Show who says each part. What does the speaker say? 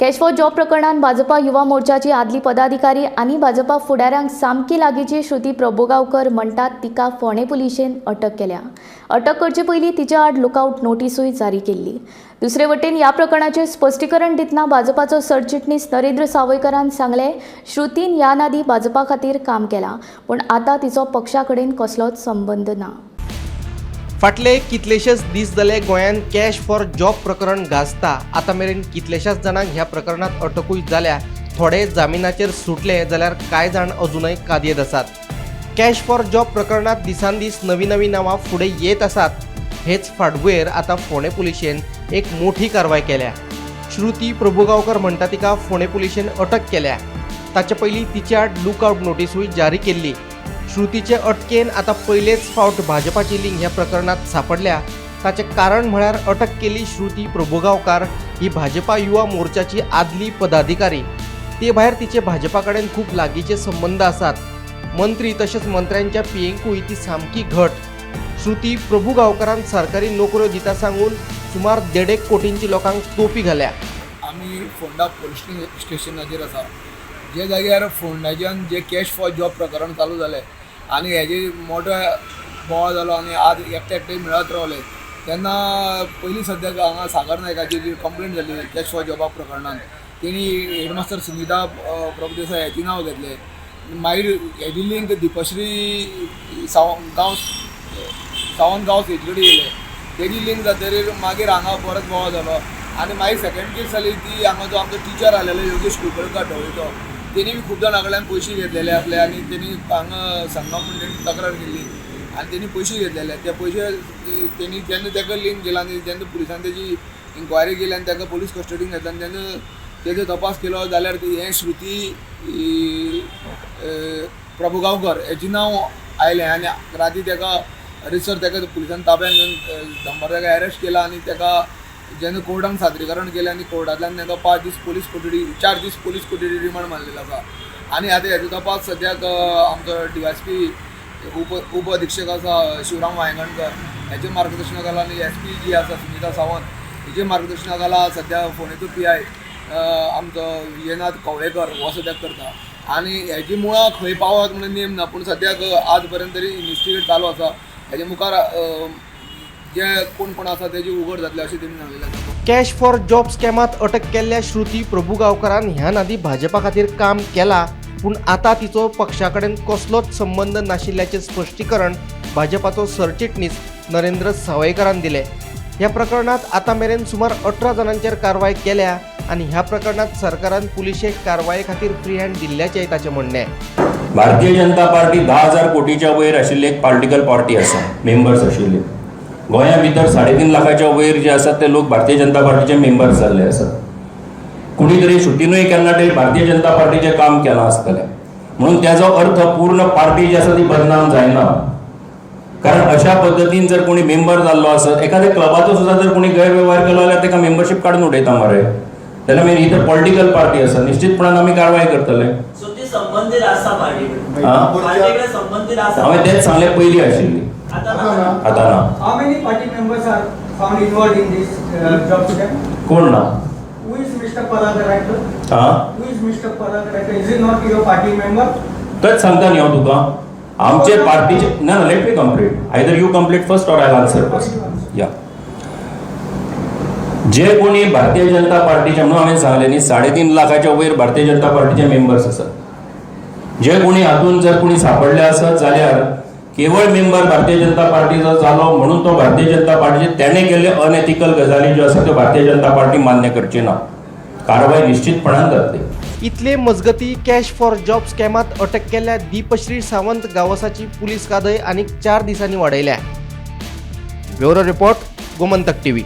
Speaker 1: Cash for job प्रकरणात भाजपा युवा मोर्चाची आदली पदाधिकारी आनी भाजपा फुडाऱ्यांक सामकी लागींची श्रुती प्रभुगांवकर म्हणटात तिका फोंडें पुलिशेन अटक केल्या. अटक करचे पयलीं तिच्या आड लुकआवट नोटिसूय जारी केल्ली. दुसरे वटेन ह्या प्रकरणाचेर स्पश्टीकरण दितना भाजपाचो सरचिटणीस नरेंद्र सावयकारान सांगलें, श्रुतीन ह्या आदीं भाजपा खातीर काम केलां, पूण आतां तिचो पक्षा कडेन कसलोच संबंद ना.
Speaker 2: फाटले कितलेशेच दीस जाले गोंयांत कॅश फॉर जॉब प्रकरण गाजता. आतां मेरेन कितलेशाच जाणांक ह्या प्रकरणांत अटकूय जाल्या. थोडे जामिनाचेर सुटले जाल्यार कांय जाण अजुनय कादयेंत आसात. कॅश फॉर जॉब प्रकरणांत दिसान दीस नवीं नवीं नांवां फुडें येत आसात. हेच फाटभुंयेर आतां फोंडें पुलिशेन एक मोठी कारवाय केल्या. श्रुती प्रभुगांवकर म्हणटा तिका फोंडें पुलिशेन अटक केल्या. ताचे पयलीं तिचे आड लुकआवट नोटिसूय जारी केल्ली. श्रुतीचे अटकेन आतां पयलेच फावट भाजपाची लिंक ह्या प्रकरणात सांपडल्या. ताचें कारण म्हळ्यार अटक केल्ली श्रुती प्रभुगांवकार ही भाजपा युवा मोर्चाची आदली पदाधिकारी. ते भायर तिचे भाजपा कडेन खूब लागींचे संबंद आसात. मंत्री तशेंच मंत्र्यांच्या पियेंकूय ती सामकी घट. श्रुती प्रभुगांवकारान सरकारी नोकऱ्यो दिता सांगून सुमार देडेक कोटींची लोकांक तोपी घाल्या.
Speaker 3: आमी फोंडा पोलीस स्टेशनाचेर आसा, जे जाग्यार फोंडाच्यान जे कॅश फॉर जॉब प्रकरण चालू जालें आनी हेजे मोठो बोवाळ जालो आनी आज एकटे एकटे मेळत रावले. तेन्ना पयलीं सद्याक हांगा सागर नायकाची जी कंप्लेन जाली कॅश फॉर जॉबा प्रकरणान, तेणी हेडमास्टर सुनिता प्रभुदेसाय हेचें नांव घेतलें. मागीर हेजी लिंक दीपश्री सावंत गांवस, सावंत गांवस हेजे कडेन येयलें. तेजी लिंक जातकीर मागीर हांगा परत बोवाळ जालो आनी मागीर सेकंड केस जाली ती हांगा जो आमचो टिचर आसलेलो योगेश कुंकळकार ढवळीचो, तेणी बी खूब जाणां कडल्यान पयशे घेतलेले आसले आनी तेणी हांगा संगम म्हणून तेणी तक्रार केल्ली आनी तेणी पयशे घेतलेले. ते पयशे तेणी जेन्ना ताका लिंक केला आनी जेन्ना पुलिसान तेजी इन्क्वायरी केली आनी ताका पोलीस कस्टडीन घेतला आनी जेन्ना तेजो तपास केलो जाल्यार ती हें श्रुती प्रभुगांवकर हेजें नांव आयलें आनी राती ताका रिसर ताका पुलिसान ताब्यान घेवन दंबर ताका अरेस्ट केला आनी ताका जेन्ना कोर्टान सादरीकरण केलें आनी कोर्टांतल्यान ताका 5 दीस पोलीस कोठडी, 4 दीस पोलीस कोठडी रिमांड मारलेलो आसा. आनी आतां हेजो तपास सद्याक आमचो डीवायएसपी उप उप अधिक्षक आसा शिवराम वायंगणकर हेच्या मार्गदर्शना खाला आनी एसपी जी आसा सुनिता सावंत हेच्या मार्गदर्शना खाला सद्या फोंडेचो पीआय आमचो विजयनाथ कवळेकर हो सद्याक करता. आनी हेजी मुळां खंय पावत म्हणून नेम ना, पूण सद्याक आज पर्यंत तरी इन्वेस्टिगेट चालू आसा. हेजे मुखार जे कोण कोण आसा तेजी उगड जातली अशें तेणी सांगलेलें आसा.
Speaker 2: कॅश फॉर जॉब स्कॅमात अटक केल्ल्या श्रुती प्रभुगांवकारान ह्यान आदीं भाजपा खातीर काम केलां, पूण आतां तिचो पक्षा कडेन कसलोच संबंद नाशिल्ल्याचें स्पश्टीकरण भाजपाचो सरचिटणीस नरेंद्र सावयकारान दिलें. ह्या प्रकरणात आतां मेरेन सुमार 18 जाणांचेर कारवाय केल्या आनी ह्या प्रकरणात सरकारान पुलिशेक कारवाये खातीर फ्री हँड दिल्ल्याचेंय ताचें म्हणणें.
Speaker 4: भारतीय जनता पार्टी 10,000 कोटीच्या वयर आशिल्ली एक पॉलिटिकल पार्टी आसा. मेंबर्स आशिल्ली गोंया भितर 3.5 लाखाच्या वयर जे आसात ते लोक भारतीय जनता पार्टीचे मेंबर्स जाल्ले आसात. कोणी तरी श्रुतीनूय केन्ना तरी भारतीय जनता पार्टीचें काम केलां आसतलें, म्हणून त्याचो अर्थ पूर्ण पार्टी जी आसा ती बदनाम जायना. कारण अशा पद्दतीन जर कोणी मेंबर जाल्लो आसत, एखाद्या क्लबाचो सुद्दां जर कोणी गैरवेव्हार केलो जाल्यार ताका मेंबरशीप काडून उडयता मरे. तेन्ना मागीर ही तर पॉलिटिकल पार्टी आसा, निश्चितपणान आमी कारवाय करतले.
Speaker 5: सो ती संबंदीत आसा पार्टी कडेन?
Speaker 4: हा?
Speaker 5: पार्टी कडेन संबंदीत आसा?
Speaker 4: हांवें तेच सांगलें, पयलीं आशिल्ली.
Speaker 5: आता ना.
Speaker 4: आतां ना.
Speaker 6: How many party members are found involved in this job scam?
Speaker 4: कोण ना.
Speaker 6: Who is Mr. Parag Raikar?
Speaker 4: हा.
Speaker 6: Who is Mr. Parag Raikar? Is he not your party member?
Speaker 4: तेच सांगता न्ही हांव तुका, आमचे पार्टीचे ना. Let me complete. Either you complete first or I answer first. या, जे कोणी भारतीय जनता पार्टीचे, म्हणून हांवें सांगलें न्ही, 3.5 लाखाच्या वयर भारतीय जनता पार्टीचे मेंबर्स आसात. जे कोणी हातून जर कोणी सापडले आसत जाल्यार केवळ मेंबर भारतीय जनता पार्टीचो जालो म्हणून तो भारतीय जनता पार्टीचे तेणें केल्ले अनएथिकल गजाली ज्यो आसा त्यो भारतीय जनता पार्टी मान्य करची ना. कारवाय निश्चितपणान जातली.
Speaker 2: इतले मजगती कॅश फॉर जॉब स्कॅमात अटक केल्ल्या दीपश्री सावंत गावसाची पुलीस कादय आनीक 4 दिसांनी वाडयल्या. Bureau report, Gomantak TV.